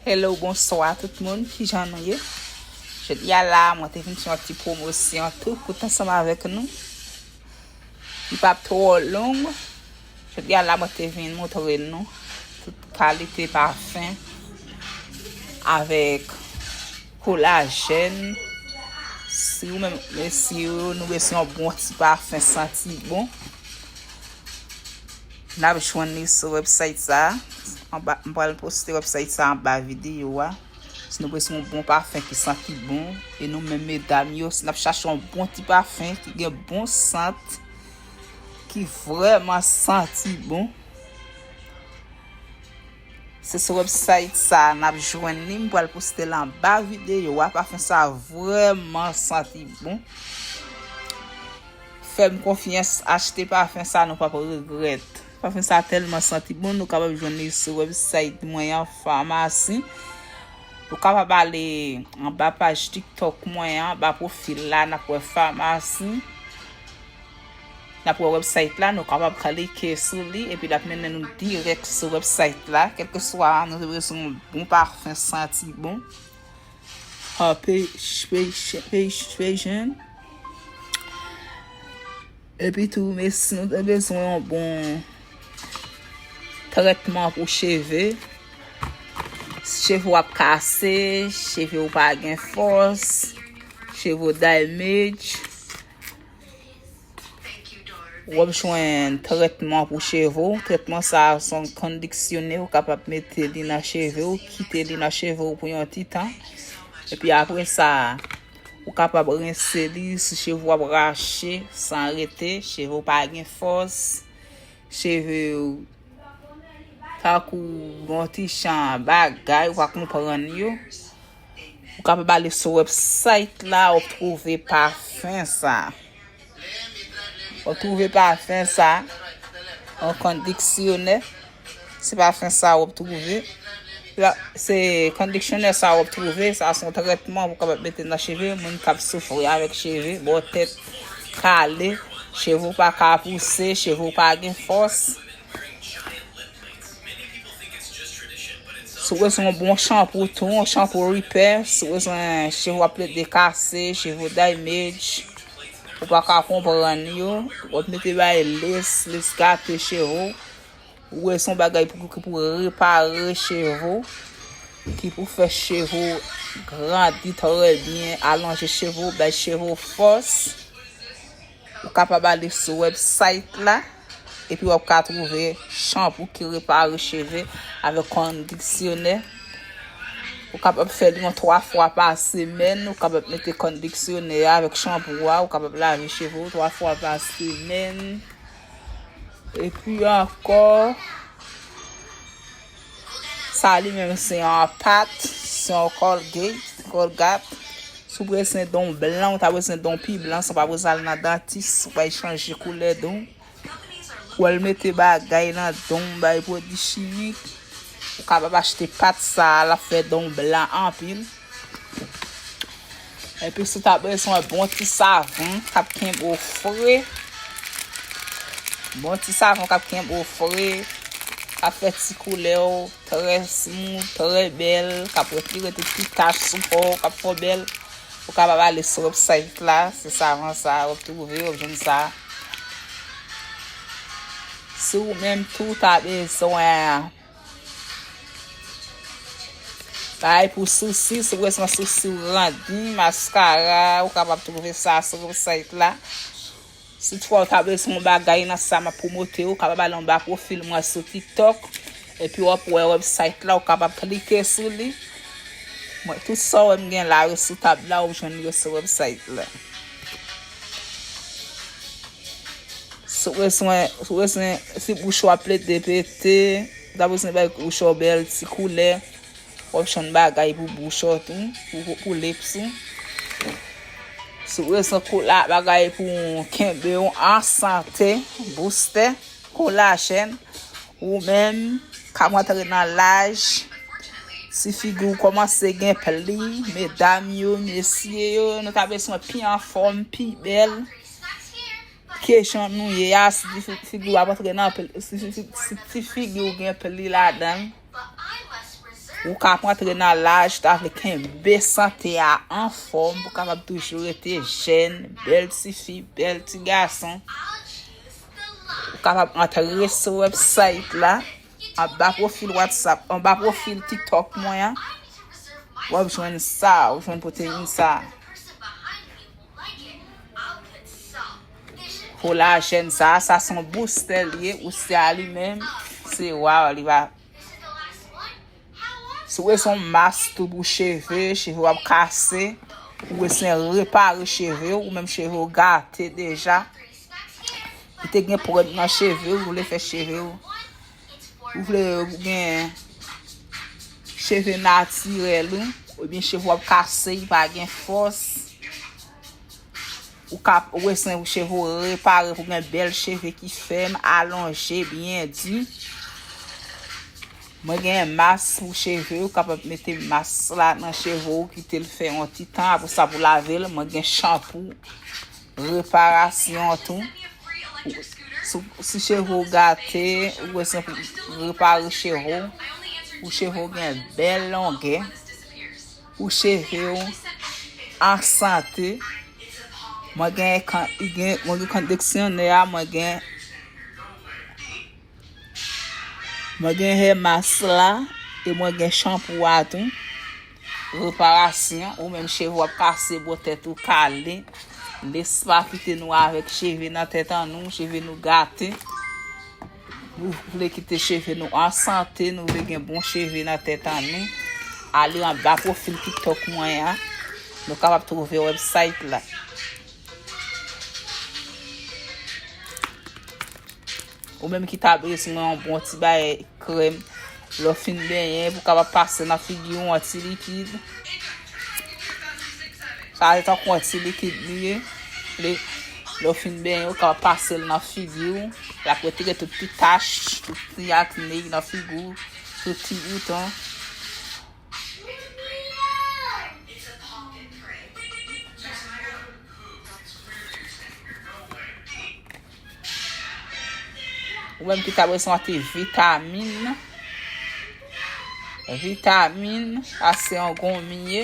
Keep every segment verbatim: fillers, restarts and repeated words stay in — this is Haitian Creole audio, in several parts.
Hello, bonswa tout moun, kijan nou ye? Jodi a la, mwen te vin fè yon ti pwomosyon tou kout ansanm avèk nou. Li p ap twò long. Jodi a la, mwen te vin montre nou tout kalite pafen avèk kolajèn. Si ou menm, mesye yo, nou bezwen yon bon ti pafen santi bon, n ap jwenn li sou website sa. Anba, m pral poste website sa anba videyo a. Si nou bezwen yon bon pafen ki santi bon, e nou menm medam yo, si n ap chache yon bon ti pafen ki gen bon sant, ki vrèman santi bon, se sou website sa n ap jwenn li. M pral poste l anba videyo a. Pafen sa vrèman santi bon. Fè m konfyans, achte pafen sa, nou p ap regrèt. Pafen sa tèlman santi bon, nou kapab jwenn li sou website mwen an, Famasi. Nou kapab ale anba paj TikTok mwen an, anba pwofil la, n ap wè Famasi. N ap wè website la, nou kapab klike sou li, epi l ap mennen nou dirèk sou website la. Kèlkeswa nou te bezwen yon bon pafen santi bon. Uh, page, page, page, page. Epi tou, men si nou te bezwen yon bon trètman pou cheve, cheve w ap kase, cheve w pa gen fòs, cheve w damage, w ap jwenn trètman pou cheve w. Trètman sa a se yon kondisyoner, ou kapab mete li nan cheve w, kite li nan cheve w pou yon ti tan. Epi apre sa, ou kapab rense li si cheve w ap rache san rete, cheve w pa gen fòs, cheve w tankou yon ti jan bagay, ou pa konprann yo. Ou kapab ale sou website la, w ap twouve pafen sa. W ap twouve pafen sa, yon kondisyoner. Se pafen sa w ap twouve. La, se kondisyoner sa w ap twouve. Sa se yon trètman pou kapab mete nan cheve. Moun k ap soufri avèk cheve, bò tèt kale, cheve w pa ka pouse, cheve w pa gen fòs. Si w bezwen yon bon chanpou tou, yon chanpou repè, si w bezwen cheve w ap plede kase, cheve w damage, ou pa ka konprann yo, w ap mete bay lace, lace gate cheve w. Ou bezwen yon bagay pou, ki pou repare cheve w, ki pou fè cheve w grandi trè byen, alonje cheve w, bay cheve w fòs. Ou kapab ale sou website la, epi w ap ka twouve chanpou ki repare cheve avèk kondisyoner. Ou kapab fè li yon twa fwa pa semèn, ou kapab mete kondisyoner a avèk chanpou a, ou kapab lave cheve w twa fwa pa semèn. Epi ankò, sa li menm se yon pat, se yon Colgate, Colgate. Si w bezwen don blan, ou ta bezwen don pi blan, san w pa bezwen al nan dantis, ou bay chanje koulè don. Ou al mete bagay nan don, bay pwodui chimik. Ou kapab achte pat sa a, l ap fè don blan anpil. Epi si w ta bezwen bon ti savon k ap kenbe w fre, bon ti savon k ap kenbe w fre, k ap fè ti koulè w trè smooth, trè bèl, k ap retire tout ti tach sou po w, k ap fè w bèl, ou kapab ale sou website la, se savon sa, w ap twouve, w ap jwenn sa. Si w menm tou w ta bezwen bagay pou sousi, si w bezwen sousi w grandi, maskara, ou kapab twouve sa sou website la. Si toutfwa w ta bezwen yon bagay nan sa m ap pwomote, ou kapab al anba pwofil mwen sou TikTok, epi w ap wè website la, ou kapab klike sou li. Mwen, tout sa w wè m gen la yo sou tab la, ou jwenn yo sou website la. Si w bezwen, si w bezwen, si bouch ou ap plede pete, ou ta bezwen bay bouch ou bèl ti koulè, w ap jwenn bagay pou bouch ou tou, pou, pou, pou lips ou. Si w bezwen kola-, bagay pou kenbe w an sante, booster, kolajèn, ou menm k ap rantre nan laj, si figi w kòmanse gen pli, medam yo, mesye yo, nou ta bezwen pi anfòm, pi bèl ke jan nou ye a, si ti fi-, figi w ap antre nan pli, si, si, si, si ti figi w gen pli ladan l, Ou ka ap antre nan laj, ta vle kenbe sante a anfòm, pou kapab toujou rete jèn, bèl ti fi, bèl ti gason. Ou kapab antre sou website la, anba pwofil WhatsApp, anba pwofil TikTok mwen an. W ap jwenn sa, w jwenn pwoteyin sa. Kolajèn sa, sa se yon booster li ye, ou se a li menm, se waw, li va. Si w bezwen yon mas tou pou cheve, cheve w ap kase, ou bezwen repare cheve w, ou menm cheve w gate deja. Ou te gen pwoblèm nan cheve w, ou vle fè cheve w. Ou vle ou gen cheve natirèl ou, oubyen cheve w ap kase, li pa gen fòs. Ou ka, ou bezwen pou cheve w repare, pou gen bèl cheve ki fèm, alonje, byen di. Mwen gen mas pou cheve, ou kapab mete mas la nan cheve w, kite l fè yon ti tan, apre sa pou lave l, mwen gen chanpou reparasyon tou. Si, si cheve w gate, ou bezwen pou repare cheve w, pou cheve w gen bèl longè, pou cheve w an sante. Mwen gen kan-, gen, mwen gen kondiksyonè a, mwen gen, mwen gen hair mask la, e mwen gen chanpou a tou. Reparasyon, ou menm cheve w ap kase, bò tèt ou kale. Lespwa kite nou avèk cheve nan tèt an nou, cheve nou gate. Nou vle kite cheve nou an sante, nou vle gen bon cheve nan tèt an nou. Ale anba pwofil TikTok mwen an. Nou kapab twouve website la. Ou menm ki ta bezwen yon bon ti bagay krèm, lè w fin benyen, pou kapab pase nan figi w yon ti likid. Sa se tankou yon ti likid li ye. Lè, lè w fin benyen, ou kapab pase l nan figi w. L ap retire tout ti tach, tout ti akne nan figi w, tout ti bouton. Ou menm ki ta bezwen ti vitamin. Vitamin, sa se yon gonmi ye.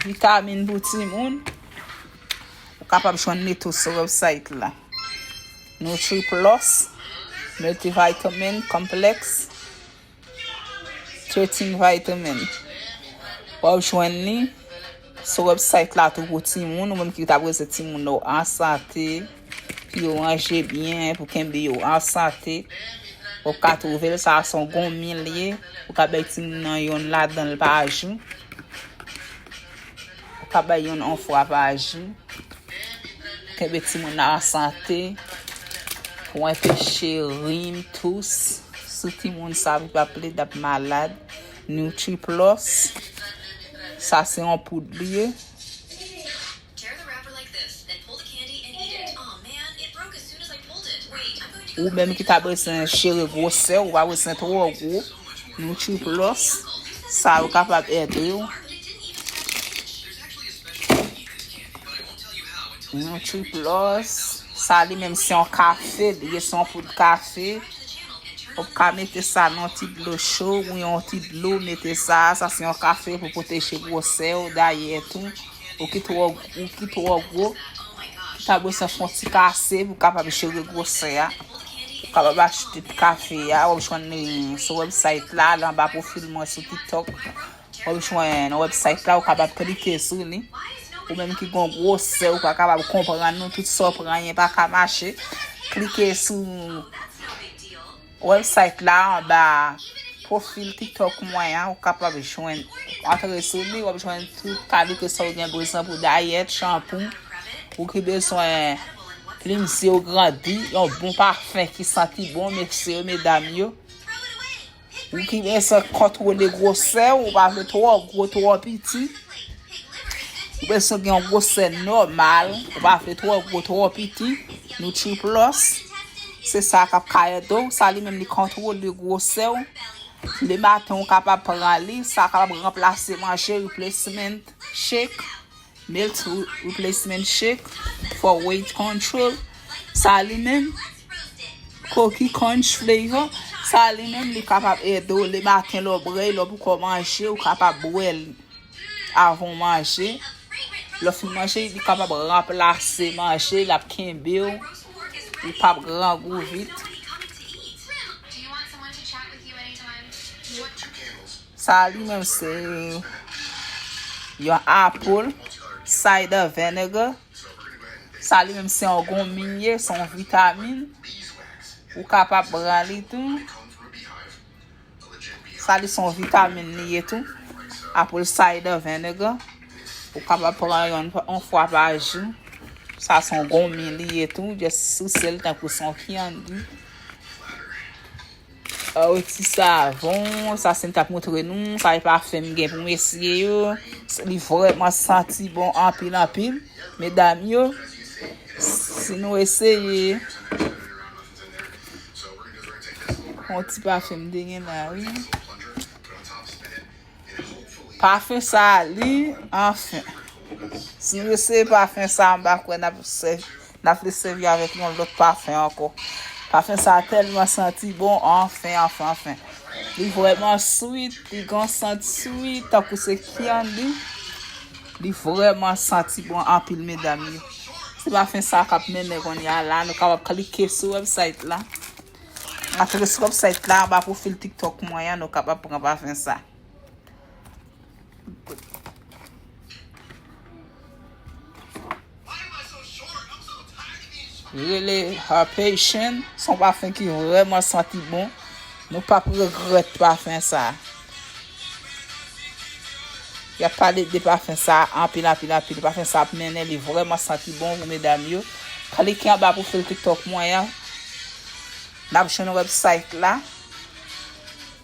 Vitamin pou timoun. Ou kapab jwenn li tou sou website la. NutriPlus, Multivitamin Complex, thirteen Vitamin. W ap jwenn li sou website la tou pou timoun, ou menm ki ta bezwen timoun nou an sante, pou yo manje byen, pou kenbe yo an sante. Ou ka twouve l, sa se yon gonmi li ye. Ou ka bay timoun nan yonn ladan l pa jou. Ou ka bay yonn yon fwa pa jou. Kenbe timoun nan an sante. Pou anpeche rim, tous. Si timoun sa pou pa plede ap malad. NutriPlus. Sa se yon poud li ye. Ou menm ki ta bezwen jere gwosè, ou pa bezwen twò gwo. NutriPlus, sa yo kapab ede w. NutriPlus, sa li menm se yon kafe, li ye se yon poud kafe. Ou ka mete sa nan yon ti dlo cho, ou yon ti dlo, mete sa, sa se yon kafe pou pwoteje gwosè w, dayè tou. Ou ki twò, ou ki twò gwo, ki ta bezwen fè yon ti kase pou kapab jere gwosè a. Ou kapab achte ti kafe a, w ap jwenn li sou website la, la anba pwofil mwen sou TikTok. W ap jwenn website la, ou kapab klike sou li. Ou menm ki gon gwosè, ou pa kapab konprann nou, tout sa w pran, anyen pa ka mache. Klike sou website la anba pwofil TikTok mwen an, ou kapab jwenn, antre sou li, w ap jwenn tout kalite sa w gen bezwen pou dayèt, chanpou, ou ki bezwen plim zye w grandi, yon bon pafen ki santi bon, mesye yo, medam yo. Ou ki bezwen kontwole gwosè w, ou pa vle twò gwo, twò piti. Ou bezwen gen yon gwosè nòmal, ou pa vle twò gwo, twò piti. NutriPlus, se sa k ap ka ede w. Sa li menm li kontwole gwosè w. Lematen ou kapab pran li, sa kapab ranplase manje, replacement shake, milk re- replacement shake for weight control. Sa li menm, Koki Crunch Flavor, Sa li menm, li kapab ede w le maten lè w brèy, lè w poko manje, ou kapab bwè l avan w manje. Lè w fin manje, li kapab ranplase manje, l ap kenbe w, ou p ap grangou vit. Sa li menm se yon apple cider vinegar. Sa li menm se yon gonmin ye, se yon vitamin. Ou kapab pran li tou. Sa li se yon vitamin li ye tou. Apple cider vinegar. Ou kapab pran yon, yon fwa pa jou. Sa se yon gonmin li ye tou. Just souse l tankou se yon candy. Ti savon, sa se m t ap montre nou, sa e pafen m gen pou m eseye yo. Li vrèman santi bon anpil, anpil. Medam yo, si nou eseye, yon ti pafen m te gen la, wi. Pafen sa a, li, anfen. Si nou eseye pafen sa a, m pa kwè n ap sèvi, n ap vle sèvi avèk yon lòt pafen ankò. Pafen sa a tèlman santi bon, anfen, anfen, anfen. Li vrèman sweet, li gon sant sweet, tankou se candy. Li vrèman santi bon anpil, medam yo. Se pafen sa k ap mennen kounye a la, nou kapab klike sou website la. Antre sou website la, anba pwofil TikTok mwen an, nou kapab pran pafen sa. Rele Her Patient, se yon pafen ki vrèman santi bon. Nou p ap regrèt pafen sa. Y ap pale de pafen sa anpil, anpil, anpil. Pafen sa ap mennen, li vrèman santi bon pou medam yo. Klike anba pwofil TikTok mwen an. N ap jwenn website la.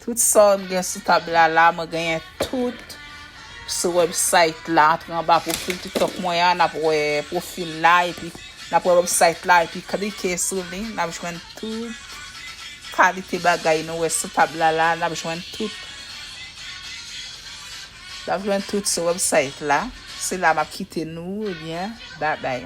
Tout sa m gen sou tab la la, mwen genyen tout sou website la. Antre anba pwofil TikTok mwen an, n ap wè pwofil la, epi n ap wè website la, epi klike sou li, n ap jwenn tout kalite bagay nou wè sou tab la la, n ap jwenn tout. N ap jwenn tout sou website la. Se la m ap kite nou, ebyen, babay.